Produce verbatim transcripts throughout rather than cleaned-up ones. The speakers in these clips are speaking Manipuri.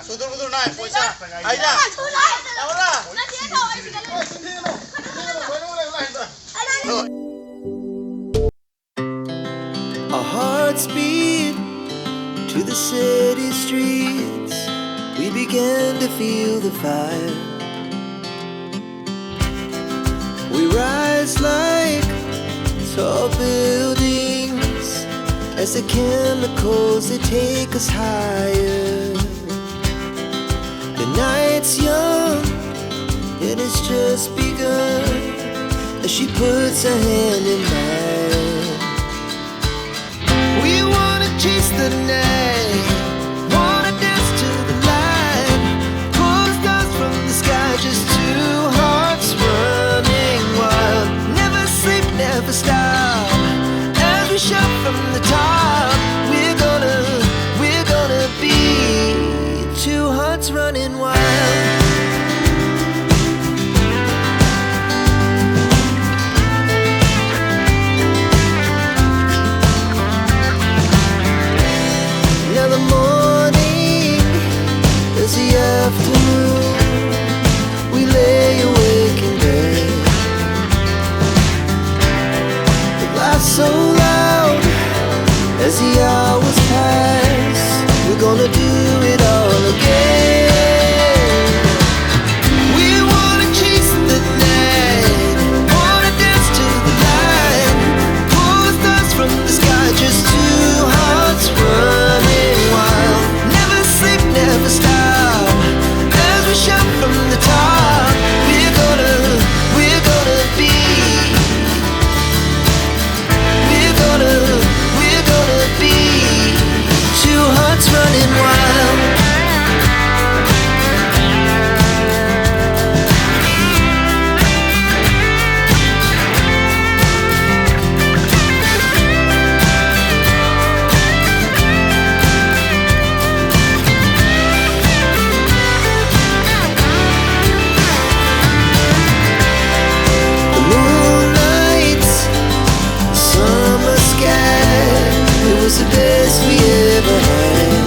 ꯁꯨꯗꯨꯔ ꯕꯨꯗꯨꯔ ꯅꯥꯏ, ꯄꯣꯏꯁꯥ꯫ ꯑꯩꯅ꯫ ꯌꯥꯕ꯭ꯔꯥ? Our hearts beat to the city streets. We began to feel the fire. We rise like tall buildings as the chemicals, they take us higher. The night's young and it's just begun as she puts her hand in mine. We wanna chase the night, wanna dance to the light. Pull the stars from the sky, just two hearts running wild. Never sleep, never stop. As we shout from the top, we're gonna, we're gonna be two hearts running wild. Now the morning is the afternoon. We lay awake in bed. It laughs so loud as the hours pass. We're gonna do it all again. We wanna chase the night, wanna dance to the light. Pull the stars from the sky, just two hearts running wild. Never sleep, never stop. As we shout from the top, we're gonna, we're gonna be, we're gonna, we're gonna be two hearts running wild. The moonlight, the summer sky, it was the best we ever had.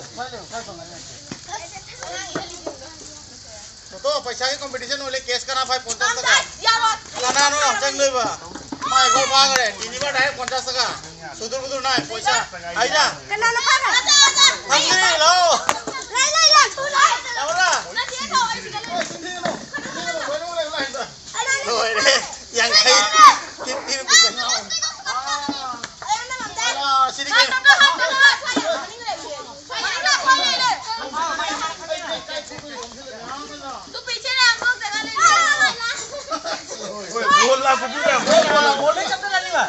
Photo ꯄꯩꯁꯥꯒꯤ ꯀꯝꯄꯤꯇꯤꯁꯟ ꯑꯣꯏꯂꯦ, ꯀꯦꯁ ꯀꯅꯥ ꯐꯥꯏ ꯄꯣꯟꯇꯥ ꯇꯀꯥ? ꯌꯥꯔꯣꯏ꯫ ꯀꯅꯥꯅꯣ ꯌꯥꯝ ꯆꯪꯗꯣꯏꯕ? ꯃꯥꯏ ꯒꯣꯜ ꯐꯥꯈ꯭ꯔꯦ꯫ ꯇꯤꯅꯤꯕ ꯗꯥꯏꯔꯦꯛ ꯄꯣꯟꯇꯥ ꯇꯀꯥ꯫ ꯁꯨꯗꯨꯔ ꯕꯨꯗꯨꯔ ꯅꯥꯏ ꯄꯩꯁꯥ꯫ ꯑꯩꯅ ꯀꯅꯥꯅ ꯐꯥꯈ꯭ꯔꯦ? ꯐꯪꯅꯤ, ꯂꯥꯛꯑꯣ꯫ ꯂꯩ, ꯂꯩ, ꯂꯩ, ꯊꯨ ꯂꯥꯛꯑꯣ꯫ ꯌꯥꯕ꯭ꯔꯥ? ꯅꯠꯇꯦ, ꯊꯣꯛꯑꯣ, ꯑꯩ ꯁꯤꯗ ꯂꯩ꯫ ꯂꯣꯏꯔꯦ꯫ ꯌꯥꯡꯈꯩ꯫ Fifty rupees. ꯑꯥ, ꯁꯤꯗꯤ ꯀꯩꯅꯣ? ꯍꯣꯏ, ꯕꯣꯜ ꯂꯥꯛꯄꯗꯨꯗ, ꯕꯣꯜ ꯂꯥꯛꯄ, ꯕꯣꯜ ꯂꯥꯛꯄ, ꯕꯣꯜ ꯂꯩ ꯆꯠꯇꯅꯅꯤ ꯃꯥ꯫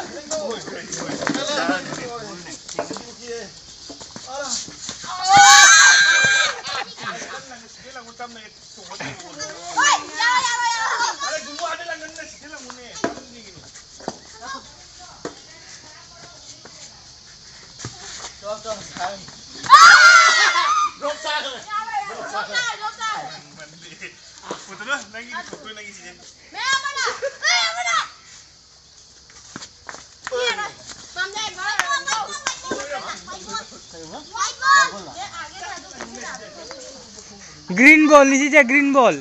Green ball, ꯅꯤꯁꯤꯁꯦ green ball.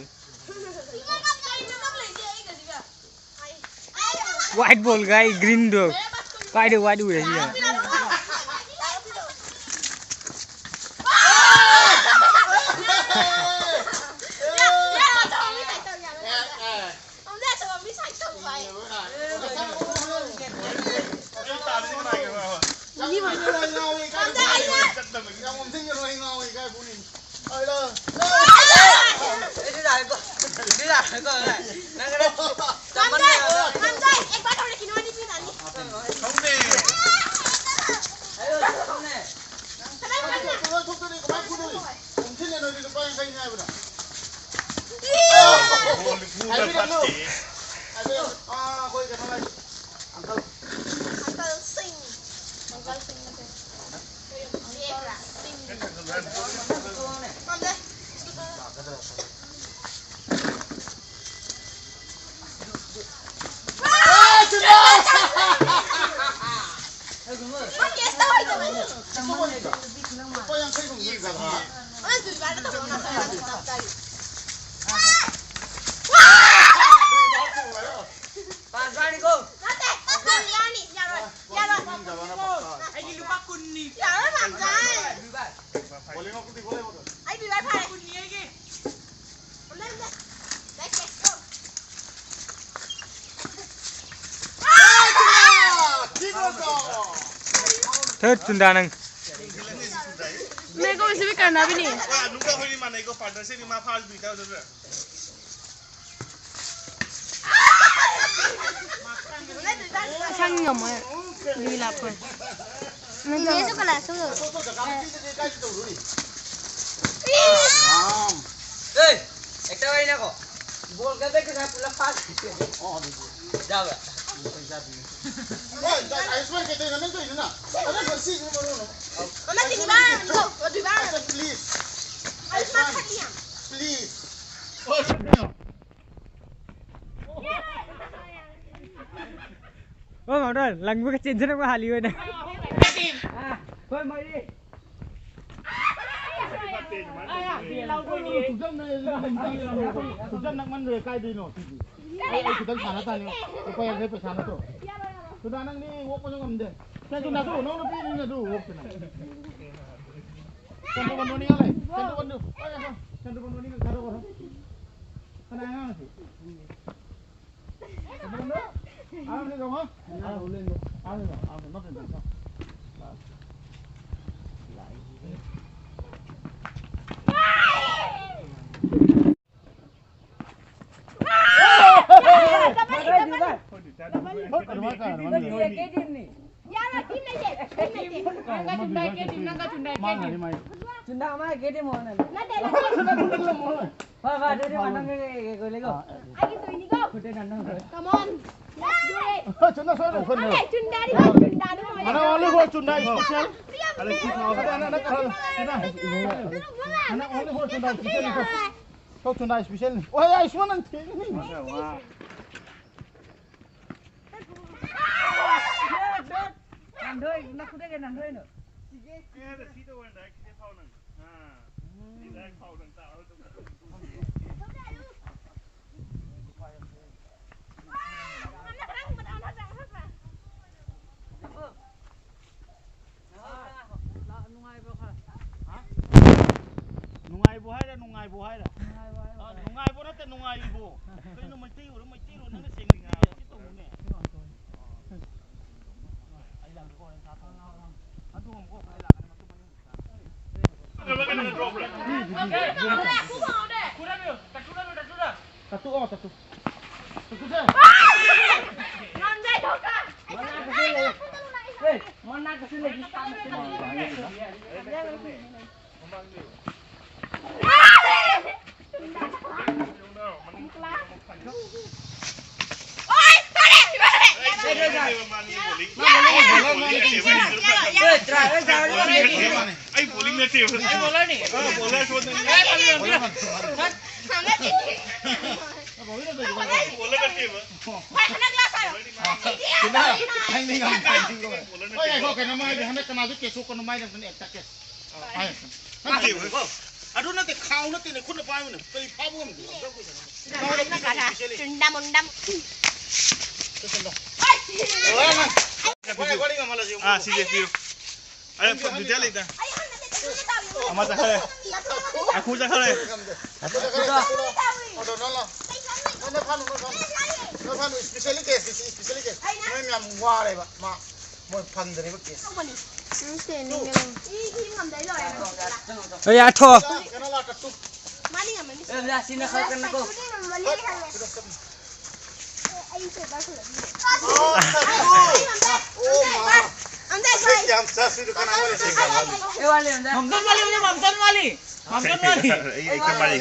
White ball ꯒꯥꯏ, green ꯗꯣ꯫ ꯀꯥꯏꯗ white ꯎꯔꯦ ꯁꯤꯗ? ꯑꯩꯁꯨ ꯂꯥꯛꯑꯦꯀꯣ꯫ ꯑꯩꯁꯨ ꯂꯥꯛꯑꯦꯀꯣ꯫ ꯅꯪ ꯈꯔ ꯆꯃꯟꯅ ꯉꯝꯖꯩ, ꯉꯝꯖꯩ꯫ ꯑꯦꯛꯕꯥꯔ ꯇꯧꯔꯦ, ꯀꯤꯅꯣ ꯑꯅꯤ ꯄꯤꯔꯛꯑꯅꯤ꯫ ꯈꯪꯗꯦ꯫ ꯑꯩꯁꯨ ꯈꯪꯗꯦ꯫ ꯀꯅꯥ, ꯀꯅꯥ? ꯊꯣꯛꯇꯣꯏꯅꯤ, ꯊꯣꯛꯇꯣꯏꯅꯤ, ꯀꯃꯥꯏ ꯐꯨꯗꯣꯏꯅꯣ? ꯈꯣꯝꯖꯤꯜꯂꯦ ꯅꯣꯏꯗꯤ ꯂꯨꯄꯥ ꯌꯥꯡꯈꯩꯅꯤ ꯍꯥꯏꯕꯗ꯫ ꯑꯣ, ꯂꯤꯐꯨꯅ ꯍꯥꯏꯕꯤꯔꯛꯑꯅꯨ꯫ ꯐꯠꯇꯦ꯫ ꯍꯥꯏꯕꯤꯔꯛꯑꯅꯨ꯫ ꯑꯥ, ꯑꯩꯈꯣꯏ ꯀꯩꯅꯣ ꯂꯩ꯫ ꯑꯪꯀꯜ꯫ ꯑꯪꯀꯜ ꯁꯤꯡ꯫ ꯑꯪꯀꯜ ꯁꯤꯡ ꯅꯠꯇꯦ꯫ ꯆꯦ ꯈꯔ꯫ ꯄꯥꯝꯗꯦ꯫ ꯃꯥ ꯀꯦꯁ ꯇꯧ ꯍꯩꯇꯕꯅꯤ꯫ ꯂꯨꯄꯥ ꯌꯥꯡꯈꯩ ꯐꯪꯉꯤ ꯀꯩꯅꯣ꯫ ꯑꯗꯨ ꯗꯨꯏꯕꯥꯔꯗ ꯇꯧꯔꯣ, ꯅꯥꯀꯟꯗ ꯆꯞ ꯆꯥꯏ꯫ ꯄꯥꯁ ꯃꯥꯅꯤꯀꯣ꯫ ꯅꯠꯇꯦ, ꯅꯪ ꯌꯥꯅꯤ, ꯌꯥꯔꯣꯏ, ꯌꯥꯔꯣꯏ꯫ ꯑꯩꯒꯤ ꯂꯨꯄꯥ ꯀꯨꯟꯅꯤ꯫ ꯌꯥꯔꯣꯏ, ꯃꯥꯝꯆꯥ꯫ ꯑꯩ ꯗꯨꯏꯕꯥꯔ ꯐꯥꯔꯦ꯫ ꯀꯨꯟꯅꯤ ꯑꯩꯒꯤ꯫ ꯊꯠ ꯆꯨꯟꯗꯥ ꯅꯪ꯫ ꯃꯦꯒꯣ ꯁꯤꯕꯤ ꯀꯔꯅꯥꯕꯤꯅꯤ꯫ ꯅꯨꯡꯒ ꯑꯩꯈꯣꯏꯅꯤ ꯃꯥꯟꯅꯩꯀꯣ, ꯄꯥꯔꯠꯅꯔꯁꯤꯞꯅꯤ, ꯃꯥ ꯐꯥꯔꯁꯨ ꯗꯨꯏ ꯇꯧꯗꯣꯏꯕ꯫ ꯁꯪ ꯉꯝꯃꯣꯏ꯫ ꯃꯤ ꯂꯥꯛꯄ꯫ ꯏꯅꯦꯁꯨ ꯀꯅꯥꯁꯨ꯫ ꯑꯦ, ꯍꯦꯛꯇ ꯋꯥꯔꯤꯅꯀꯣ꯫ ꯕꯣꯜ ꯀꯟꯕꯩ ꯄꯩꯁꯥ ꯄꯨꯂꯞ ꯄꯥꯏ꯫ ꯌꯥꯕ꯭ꯔꯥ? ꯍꯣꯏ, ꯑꯌꯨꯁꯃꯥꯟ ꯀꯩꯗꯧꯔꯤꯅꯣ? ꯅꯪ ꯇꯧꯔꯤꯗꯨꯅ? ꯑꯗꯨ ꯂꯣꯏꯁꯤꯟ ꯃꯔꯣꯟ ꯑꯃ꯫ ꯃꯃꯥ ꯇꯤꯅꯤꯕꯥ, ꯄ꯭ꯂꯤꯖ꯫ ꯑꯌꯨꯁꯃꯥꯟ ꯈꯜꯂꯤ ꯌꯥꯝ꯫ ꯄ꯭ꯂꯤꯖ꯫ ꯑꯣ, ꯃꯥꯝꯇꯣꯟ, ꯂꯪꯕꯒ ꯆꯦꯟꯖꯔꯛꯄ ꯍꯥꯜꯂꯤ ꯑꯣꯏꯅ꯫ ꯑꯥ, ꯍꯣꯏ, ꯃꯣꯏꯗꯤ꯫ ꯇꯨꯖꯟ ꯅꯛꯃꯟꯈ꯭ꯔꯦ, ꯀꯥꯏꯗꯩꯅꯣ ꯁꯤꯗꯤ? ꯑꯩ, ꯑꯩ ꯈꯤꯇꯪ ꯁꯥꯟꯅ ꯇꯥꯅꯤ꯫ ꯂꯨꯄꯥ ꯌꯥꯡꯈꯩ ꯄꯩꯁꯥ ꯅꯠꯇ꯭ꯔꯣ? ꯁꯨꯗꯥ, ꯅꯪꯗꯤ ꯑꯣꯛꯄꯁꯨ ꯉꯝꯗꯦ꯫ ꯅꯪꯁꯨ ꯅꯇꯨ, ꯅꯪ ꯅꯨꯄꯤꯅꯤꯅ ꯑꯗꯨ ꯑꯣꯛꯇꯅ꯫ ꯁꯦꯟꯗ꯭ꯔꯣ ꯕꯟꯗꯣꯅꯤꯒ ꯂꯩ꯫ ꯁꯦꯟꯗ꯭ꯔꯣ ꯕꯟꯗꯣ꯫ ꯁꯦꯟꯗ꯭ꯔꯣ ꯕꯟꯗꯣꯅꯤꯒ ꯊꯥꯗꯣꯛꯈ꯭ꯔꯣ꯫ ꯀꯅꯥ ꯑꯉꯥꯡꯅꯣ ꯁꯤ? ꯁꯦꯟꯗ꯭ꯔꯣ ꯕꯟꯗꯣ? ꯑꯉꯥꯡꯁꯦ ꯌꯦꯡꯉꯣ꯫ ꯑꯉꯥꯡꯁꯦ ꯌꯦꯡꯉꯣ꯫ ꯑꯉꯥꯡꯁꯦ ꯌꯦꯡꯉꯣ꯫ ꯅꯣꯛꯀꯅꯨ, ꯅꯣꯛꯀꯅꯨ꯫ ꯍꯣꯏ, ꯑꯗꯨꯃꯥꯏꯅ ꯀꯥꯏ, ꯑꯗꯨꯃꯥꯏꯅ ꯀꯥꯏ꯫ ꯌꯥꯔꯣꯏ, ꯇꯤꯝ ꯂꯩꯇꯦ, ꯇꯤꯝ ꯂꯩꯇꯦ꯫ ꯅꯪꯒ ꯇꯤꯝ ꯂꯩꯇꯦ, ꯅꯪꯒ ꯇꯤꯝ ꯂꯩꯇꯦ꯫ ꯃꯥꯅ ꯍꯥꯏꯔꯤ, ꯃꯥꯅ ꯍꯥꯏꯔꯤ꯫ ꯆꯨꯟꯗꯥ ꯑꯃ ꯒꯦꯠ ꯏꯃꯣꯅꯅꯤ꯫ ꯅꯠꯇꯦ, ꯅꯠꯇꯦ꯫ ꯍꯣꯏ, ꯍꯣꯏ, ꯑꯗꯨꯗꯤ ꯃꯅꯨꯡꯗ ꯀꯩ, ꯀꯩ, ꯀꯩ ꯂꯩꯒꯣ? ꯑꯩꯒꯤ ꯇꯨꯏꯅꯤꯀꯣ꯫ ꯈꯨꯠꯇ ꯅꯝꯅꯕ꯫ Come on, let's do it꯫ ꯆꯨꯟꯗꯥ ꯁꯣꯏꯔꯣ, ꯈꯨꯠꯅ꯫ ꯑꯩ ꯆꯨꯟꯗꯥꯗꯤ ꯍꯣꯏ, ꯆꯨꯟꯗꯥꯗꯤ ꯍꯣꯏ꯫ ꯃꯅꯥ only for ꯆꯨꯟꯗꯥ special꯫ ꯑꯂꯦꯛꯁꯤ ꯈꯥꯎ꯫ ꯅꯪ, ꯅꯪ, ꯅꯪ, ꯅꯪ꯫ ꯃꯅꯥ only for ꯆꯨꯟꯗꯥ special꯫ Show ꯆꯨꯟꯗꯥ special꯫ ꯑꯣ, ꯑꯩ ꯁꯨꯃꯥꯏꯅ ꯅꯪ ꯊꯦꯡꯅꯤ꯫ ꯅꯥꯟꯊꯣꯏ, ꯅꯈꯨꯠꯇꯒꯤ ꯅꯥꯟꯊꯣꯏꯅꯨ꯫ ꯑꯦ, ꯁꯤꯗ ꯑꯣꯏꯅ direct ꯁꯤꯗ ꯐꯥꯎ ꯅꯪ꯫ ꯑꯥ꯫ ꯁꯤ direct ꯐꯥꯎ ꯅꯪ ꯇꯥꯔꯣ ꯑꯗꯨꯝ꯫ ꯅꯨꯡꯉꯥꯏꯕ ꯍꯥꯏꯔ, ꯅꯨꯡꯉꯥꯏꯕ ꯍꯥꯏꯔ? ꯅꯨꯡꯉꯥꯏꯕ ꯍꯥꯏꯔ? ꯅꯨꯡꯉꯥꯏꯕ ꯍꯥꯏꯔ ꯑ, ꯍꯥꯏꯔ꯫ ꯅꯨꯡꯉꯥꯏꯕ ꯅꯠꯇꯦ, ꯅꯨꯡꯉꯥꯏꯔꯤꯕꯣ꯫ ꯀꯩꯅꯣ, ꯃꯩꯇꯩ ꯑꯣꯏꯔ ꯃꯩꯇꯩꯂꯣꯟ ꯅꯪꯅ ꯁꯦꯡꯅ ꯏꯕ ꯌꯥꯗꯦ ꯇꯧꯅꯨꯅꯦ꯫ ꯑꯩ ꯂꯥꯛꯀꯦꯀꯣ, ꯍꯣꯔꯦꯟ ꯁꯥ ꯊꯣꯡꯉꯒ꯫ ꯑꯗꯨ ꯑꯃꯨꯛꯀꯣ, ꯑꯩ ꯂꯥꯛꯀꯅꯤ, ꯃꯇꯨꯡ ꯑꯅꯤ ꯑꯃꯨꯛ ꯁꯥ꯫ ꯀꯠꯇꯨ, ꯑꯣ, ꯀꯠꯇꯨ꯫ ꯀꯠꯇꯨꯁꯦ꯫ ꯃꯅꯥ ꯀꯁꯦ ꯂꯩ꯫ ꯑꯦ, ꯃꯅꯥ ꯀꯁꯦ ꯂꯩ꯫ ꯑꯩ bowling ꯅꯠꯇꯦꯕ꯫ ꯑꯩ bowler ꯁꯣꯟꯗꯅꯤ꯫ Bowler ꯅꯠꯇꯦꯕ꯫ ꯀꯩꯅꯣ, ꯍꯥꯏꯗꯤ ꯍꯟꯗꯛ ꯀꯅꯥꯁꯨ ꯀꯦꯁ ꯁꯣꯛꯀꯅꯨ, ꯃꯥꯏ ꯂꯝꯗꯅ ꯑꯦꯛꯇ ꯀꯦꯁ꯫ ꯅꯠꯇꯦꯕ꯫ ꯑꯗꯨ ꯅꯠꯇꯦ, ꯈꯥꯎ ꯅꯠꯇꯦꯅꯦ, ꯈꯨꯠꯅ ꯄꯥꯏꯕꯅꯦ꯫ ꯀꯔꯤ ꯐꯥꯕ ꯉꯝꯗꯦ? ꯆꯨꯟꯗꯥ ꯃꯨꯟꯗꯥ꯫ ꯋꯥꯔꯤ, ꯋꯥꯔꯤ ꯉꯝꯍꯜꯂꯁꯤ꯫ ꯑꯥ, ꯁꯤꯁꯦ ꯄꯤꯌꯨ꯫ ꯑꯩ ꯐꯣꯟ ꯗꯤꯇꯦꯜ ꯂꯩꯇ꯫ ꯑꯃ ꯆꯠꯈ꯭ꯔꯦ꯫ ꯑꯈꯨ ꯆꯠꯈ꯭ꯔꯦ꯫ ꯅꯣꯏ ꯃꯌꯥꯝ ꯋꯥꯔꯦꯕ꯫ ꯃꯥ ꯃꯣꯏ ꯐꯪꯗ꯭ꯔꯦꯕ ꯀꯦꯁ꯫ ꯑꯩ ꯌꯥꯊꯣ꯫ ꯀꯩꯅꯣ ꯂꯥꯛꯀ ꯇꯨ꯫ ꯃꯥꯗꯤ ꯉꯝꯃꯅꯤ꯫ ꯑꯦ, ꯁꯤꯅ ꯈꯔ ꯀꯟꯅꯀꯣ꯫ ꯁꯤꯗꯤ ꯉꯝꯃꯅꯤ, ꯑꯩ ꯈꯪꯉꯦ꯫ ꯑꯩ ꯁꯦꯕꯥ ꯈꯨꯔꯨꯝ꯫ ꯑꯣ, ꯃꯥ꯫ ꯑꯝꯇ ꯃꯁꯛ ꯌꯥꯝ ꯆꯥꯁꯤꯗ ꯀꯅꯥ ꯋꯥꯔꯤ ꯁꯥꯟꯅꯕ? ꯃꯝꯇꯟ ꯋꯥꯂꯤ, ꯃꯝꯇꯟ ꯋꯥꯂꯤ꯫ ꯃꯝꯇꯟ ꯋꯥꯂꯤ꯫ ꯑꯩ, ꯑꯩ ꯈꯔ ꯃꯥꯜꯂꯤ꯫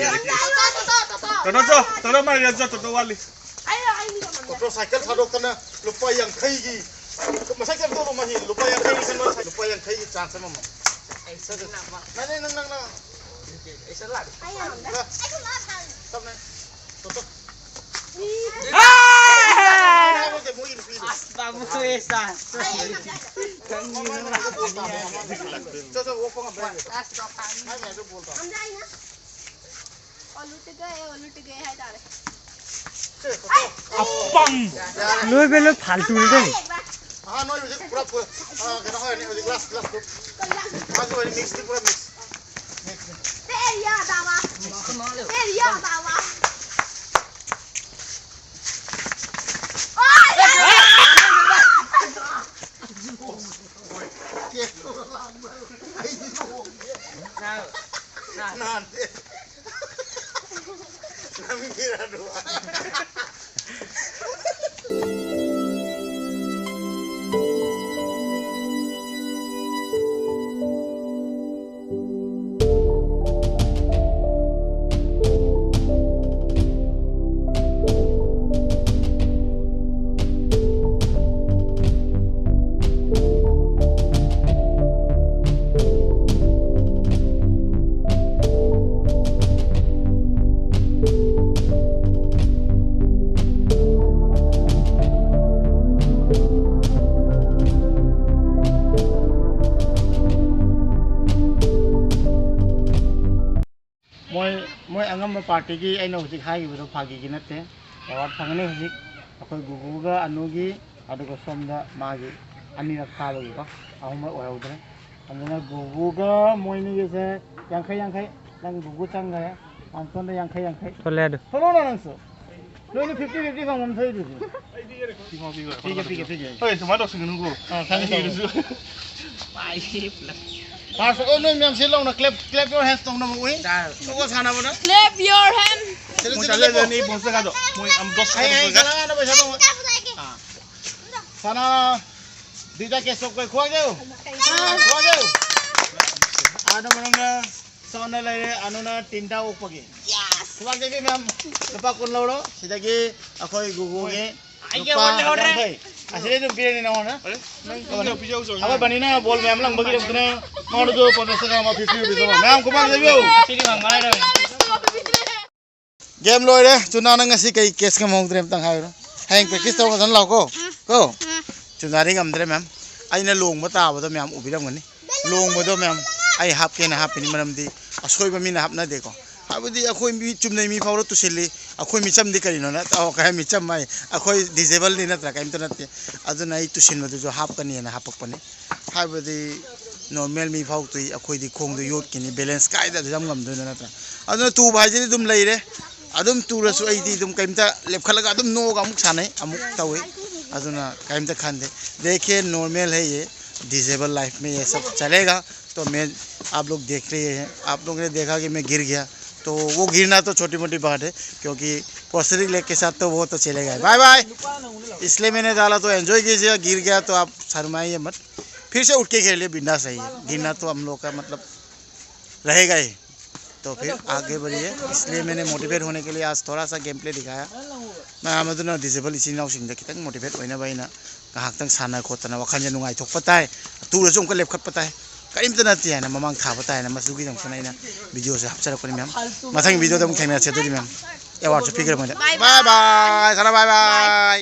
ꯇꯣꯇꯣ, ꯇꯣꯇꯣ, ꯇꯣꯇꯣ ꯃꯥꯜꯂꯤ, ꯇꯣꯇꯣ ꯋꯥꯂꯤ꯫ ꯇꯣꯇꯣ ꯁꯥꯏꯀꯜ ꯊꯥꯗꯣꯛꯇꯅ ꯂꯨꯄꯥ ꯌꯥꯡꯈꯩꯒꯤ, ꯉꯁꯥꯏ ꯀꯩꯅꯣ ꯇꯧꯕ ꯃꯥꯒꯤ ꯂꯨꯄꯥ ꯌꯥꯡꯈꯩꯒꯤ ꯁꯦꯝꯕ ꯁꯥꯏ-, ꯂꯨꯄꯥ ꯌꯥꯡꯈꯩꯒꯤ ꯆꯥꯟꯁ ꯑꯃꯃꯝ꯫ ꯅꯪ, ꯅꯪ, ꯅꯪ, ꯅꯪ꯫ ꯇꯞꯅ꯫ ꯇꯣꯇꯣ꯫ ꯃꯣꯏꯒꯤ ꯅꯨꯄꯤꯗꯣ꯫ ꯑꯁ, ꯕꯥꯕꯨ, ꯑꯦ, ꯆꯥꯟꯁ꯫ ꯆꯣ, ꯆꯣ, ꯑꯣꯛꯄ ꯉꯝꯕ꯭ꯔꯥ ꯌꯦꯡꯒꯦ꯫ ꯃꯥꯏ ꯃꯌꯥꯝꯗꯣ ꯕꯣꯜ ꯇꯥꯎ꯫ ꯑꯣꯂꯨ ꯇꯤꯀꯦ, ꯑꯣꯂꯨ ꯇꯤꯀꯦ ꯍꯥꯏꯇꯥꯔꯦ꯫ ꯑꯄꯪ! ꯂꯣꯏꯕ ꯂꯣꯏ ꯐꯥꯜꯇꯨꯅꯤ ꯀꯩꯅꯣ꯫ ꯑꯍꯥꯟ ꯅꯣꯏ ꯍꯧꯖꯤꯛ ꯄꯨꯔꯥ ꯐꯨ-, ꯑ, ꯀꯩꯅꯣ ꯍꯣꯏꯅꯤ ꯍꯧꯖꯤꯛ ꯂꯥꯁ, ꯂꯥꯁ ꯒ꯭ꯔꯨꯞ꯫ ꯃꯥꯁꯨ ꯍꯣꯏꯅꯤ ꯃꯤꯛꯁꯇꯤ ꯄꯨꯔꯥ ꯃꯤꯛꯁ꯫ ꯃꯤꯛꯁꯅꯤ꯫ ꯇꯦꯔꯤꯌꯥ ꯗꯥꯋꯥ꯫ ꯇꯦꯔꯤꯌꯥ ꯗꯥꯋꯥ꯫ ꯃꯣꯏ, ꯃꯣꯏ ꯑꯉꯝꯕ ꯄꯥꯔꯇꯤꯒꯤ ꯑꯩꯅ ꯍꯧꯖꯤꯛ ꯍꯥꯏꯈꯤꯕꯗꯣ ꯐꯥꯒꯤꯒꯤ ꯅꯠꯇꯦ꯫ ꯑꯦꯋꯥꯔꯗ ꯐꯪꯒꯅꯤ ꯍꯧꯖꯤꯛ ꯑꯩꯈꯣꯏ ꯒꯨꯒꯨꯒ ꯑꯅꯨꯒꯤ, ꯑꯗꯨꯒ ꯁꯣꯝꯗ ꯃꯥꯒꯤ ꯑꯅꯤꯔꯛ ꯐꯥꯕꯒꯤꯀꯣ, ꯑꯍꯨꯝꯔꯛ ꯑꯣꯏꯍꯧꯗ꯭ꯔꯦ꯫ ꯑꯗꯨꯅ ꯒꯨꯒꯨꯒ ꯃꯣꯏꯅꯤꯒꯤꯁꯦ ꯌꯥꯡꯈꯩ ꯌꯥꯡꯈꯩ꯫ ꯅꯪ ꯒꯨꯒꯨ ꯆꯪꯈ꯭ꯔꯦ꯫ ꯃꯥꯝꯇꯣꯟꯗ ꯌꯥꯡꯈꯩ ꯌꯥꯡꯈꯩ꯫ ꯊꯣꯛꯂꯛꯑꯦ ꯑꯗꯨ꯫ ꯊꯣꯛꯂꯛꯑꯣꯅ ꯅꯪꯁꯨ꯫ ꯅꯣꯏꯅ ꯐꯤꯐꯇꯤ ꯐꯤꯐꯇꯤ ꯐꯪꯐꯝ ꯊꯣꯛꯏꯗꯨꯗꯤ꯫ ꯄꯤꯒꯦ, ꯄꯤꯒꯦ, ꯄꯤꯒꯦ꯫ ꯍꯣꯏ, ꯑꯗꯨꯃꯥꯏꯅ ꯇꯧꯁꯤꯟꯒꯅꯨꯀꯣ꯫ ꯑꯥ, ꯈꯪꯉꯦ, ꯈꯪꯉꯦ꯫ ꯍꯩꯔꯁꯨ꯫ ꯐꯥꯔꯁ, ꯑꯣ, ꯅꯣꯏ ꯃꯌꯥꯝ ꯁꯤ ꯂꯥꯎꯅ clap, clap your hands ꯇꯧꯅꯕ ꯎꯏ꯫ ꯇꯧꯕ ꯁꯥꯟꯅꯕꯗ꯫ Clap your hand. ꯃꯣꯏ ꯆꯥꯖꯔꯖꯅꯤ, ꯏꯕꯨꯡꯁꯦ ꯀꯥꯗꯣ꯫ ꯃꯣꯏ ꯑꯝ ꯗꯣꯁ ꯈꯛꯇ ꯄꯨꯔꯒ꯫ ꯁꯅꯥ, ꯗꯤꯗ ꯀꯦꯁꯣꯛ ꯀꯣꯏ ꯈꯣꯏꯗꯦꯎ꯫ ꯈꯣꯏꯗꯦꯎ꯫ ꯑꯥꯗ ꯃꯅꯨꯡꯗ ꯁꯣꯝꯗ ꯂꯩꯔꯦ, ꯑꯅꯨꯅ ꯇꯤꯟꯗ ꯑꯣꯛꯄꯒꯤ꯫ ꯈꯨꯕꯥꯛ ꯆꯩꯕꯤ ꯃꯌꯥꯝ, ꯂꯨꯄꯥ ꯀꯨꯟ ꯂꯧꯔꯣ꯫ ꯁꯤꯗꯒꯤ ꯑꯩꯈꯣꯏ ꯒꯨꯒꯨꯒꯤ ꯂꯨꯄꯥ ꯌꯥꯡꯈꯩ꯫ ꯑꯁꯤꯗꯩ ꯑꯗꯨꯝ ꯄꯤꯔꯅꯤ ꯅꯉꯣꯟꯗ꯫ ꯑꯩꯈꯣꯏ ꯕꯅꯤꯅ ꯕꯣꯜ ꯃꯌꯥꯝ ꯂꯪꯕꯒꯤꯗꯃꯛꯇꯅꯦ꯫ ꯃꯉꯣꯟꯗꯁꯨ ꯄꯣꯟ ꯗꯁ ꯇꯔꯥ ꯑꯃ ꯐꯤꯐꯇꯤ ꯔꯨꯄꯤꯁ ꯑꯃ꯫ ꯃꯌꯥꯝ ꯈꯨꯕꯥꯛ ꯆꯩꯕꯤꯌꯨ꯫ ꯒꯦꯝ ꯂꯣꯏꯔꯦ꯫ ꯆꯨꯅꯥ, ꯅꯪ ꯉꯁꯤ ꯀꯩ ꯀꯦꯁ ꯉꯝꯍꯧꯗ꯭ꯔꯦ ꯑꯝꯇꯪ ꯍꯥꯏꯔꯣ꯫ ꯍꯌꯦꯡ ꯄ꯭ꯔꯦꯛꯇꯤꯁ ꯇꯧꯔꯒ ꯐꯖꯅ ꯂꯥꯛꯑꯣꯀꯣ꯫ ꯀꯣ? ꯆꯨꯅꯥꯗꯤ ꯉꯝꯗ꯭ꯔꯦ ꯃꯌꯥꯝ꯫ ꯑꯩꯅ ꯂꯣꯡꯕ ꯇꯥꯕꯗꯣ ꯃꯌꯥꯝ ꯎꯕꯤꯔꯝꯒꯅꯤ꯫ ꯂꯣꯡꯕꯗꯣ ꯃꯌꯥꯝ ꯑꯩ ꯍꯥꯞꯀꯦꯅ ꯍꯥꯞꯄꯤꯅꯤ, ꯃꯔꯝꯗꯤ ꯑꯁꯣꯏꯕ ꯃꯤꯅ ꯍꯥꯞꯅꯗꯦꯀꯣ꯫ ꯍꯥꯏꯕꯗꯤ ꯑꯩꯈꯣꯏ ꯃꯤ ꯆꯨꯝꯅꯩ ꯃꯤ ꯐꯥꯎꯗ ꯇꯨꯁꯤꯜꯂꯤ꯫ ꯑꯩꯈꯣꯏ ꯃꯤꯆꯝꯗꯤ ꯀꯔꯤꯅꯣꯅ ꯇꯧ ꯀꯥꯏ, ꯃꯤꯆꯝ ꯍꯥꯏ, ꯑꯩꯈꯣꯏ ꯗꯤꯖꯦꯕꯜꯗꯤ ꯅꯠꯇ꯭ꯔꯥ, ꯀꯔꯤꯝꯇ ꯅꯠꯇꯦ꯫ ꯑꯗꯨꯅ ꯑꯩ ꯇꯨꯁꯤꯟꯕꯗꯨꯁꯨ ꯍꯥꯞꯀꯅꯤꯅ ꯍꯥꯞꯄꯛꯄꯅꯤ꯫ ꯍꯥꯏꯕꯗꯤ ꯅꯣꯔꯃꯦꯜ ꯃꯤ ꯐꯥꯎ ꯇꯨꯏ, ꯑꯩꯈꯣꯏꯗꯤ ꯈꯣꯡꯗꯣ ꯌꯣꯠꯈꯤꯅꯤ, ꯕꯦꯂꯦꯟꯁ ꯀꯥꯏꯗ ꯑꯗꯨ ꯌꯥꯝ ꯉꯝꯗꯣꯏꯅꯣ ꯅꯠꯇ꯭ꯔꯥ? ꯑꯗꯨꯅ ꯇꯨꯕ ꯍꯥꯏꯁꯤꯗꯤ ꯑꯗꯨꯝ ꯂꯩꯔꯦ꯫ ꯑꯗꯨꯝ ꯇꯨꯔꯁꯨ ꯑꯩꯗꯤ ꯑꯗꯨꯝ ꯀꯩꯝꯇ ꯂꯦꯞꯈꯠꯂꯒ ꯑꯗꯨꯝ ꯅꯣꯛꯑꯒ ꯑꯃꯨꯛ ꯁꯥꯟꯅꯩ, ꯑꯃꯨꯛ ꯇꯧꯏ꯫ ꯑꯗꯨꯅ ꯀꯩꯝꯇ ꯈꯟꯗꯦ꯫ देखिए, नॉर्मल है ये, डिसेबल लाइफ में ये सब चलेगा। तो मैं, आप लोग देख रहे हैं, आप लोगों ने देखा कि मैं गिर गया, तो वो गिरना तो छोटी मोटी बात है, क्योंकि प्रोस्थेटिक लेग के साथ तो वो तो चलेगा। Bye bye. इसलिए मैंने डाला तो एंजॉय कीजिए, गिर गया तो आप शर्माइए मत, फिर से उठ के खेलिए, बिंदास रहिए। गिरना तो हम लोग का मतलब रहेगा ही। तो फिर आगे बढ़िए। इसलिए मैंने मोटिवेट होने के लिए आज थोड़ा सा गेम प्ले दिखाया। ꯃꯌꯥꯝ ꯑꯗꯨꯅ ꯗꯤꯁꯦꯕꯜ ꯏꯆꯤꯟ ꯏꯅꯥꯎꯁꯤꯡꯗ ꯈꯤꯇꯪ ꯃꯣꯇꯤꯚꯦꯠ ꯑꯣꯏꯅꯕ ꯑꯩꯅ ꯉꯥꯏꯍꯥꯛꯇꯪ ꯁꯥꯟꯅ ꯈꯣꯠꯇꯅ ꯋꯥꯈꯜꯁꯦ ꯅꯨꯡꯉꯥꯏꯊꯣꯛꯄ ꯇꯥꯏ꯫ ꯇꯨꯔꯁꯨ ꯑꯃꯨꯛꯀ ꯂꯦꯞꯈꯠꯄ ꯇꯥꯏ꯫ ꯀꯔꯤꯝꯇ ꯅꯠꯇꯦ ꯍꯥꯏꯅ ꯃꯃꯥꯡ ꯊꯥꯕ ꯇꯥꯏꯅ ꯃꯗꯨꯒꯤꯗꯃꯛꯇꯅ ꯑꯩꯅ ꯚꯤꯗꯤꯑꯣꯁꯦ ꯍꯥꯞꯆꯔꯛꯄꯅꯤ ꯃꯌꯥꯝ꯫ ꯃꯊꯪ ꯚꯤꯗꯤꯑꯣꯗ ꯑꯃꯨꯛ ꯊꯦꯡꯅꯔꯁꯦ ꯑꯗꯨꯗꯤ ꯃꯌꯥꯝ꯫ ꯑꯦꯋꯥꯔꯗꯁꯨ ꯄꯤꯈ꯭ꯔꯦ ꯃꯣꯏꯗ꯫ ꯕꯥꯏ ꯕꯥꯏ꯫ ꯁꯅꯥ ꯕꯥꯏ ꯕꯥꯏ꯫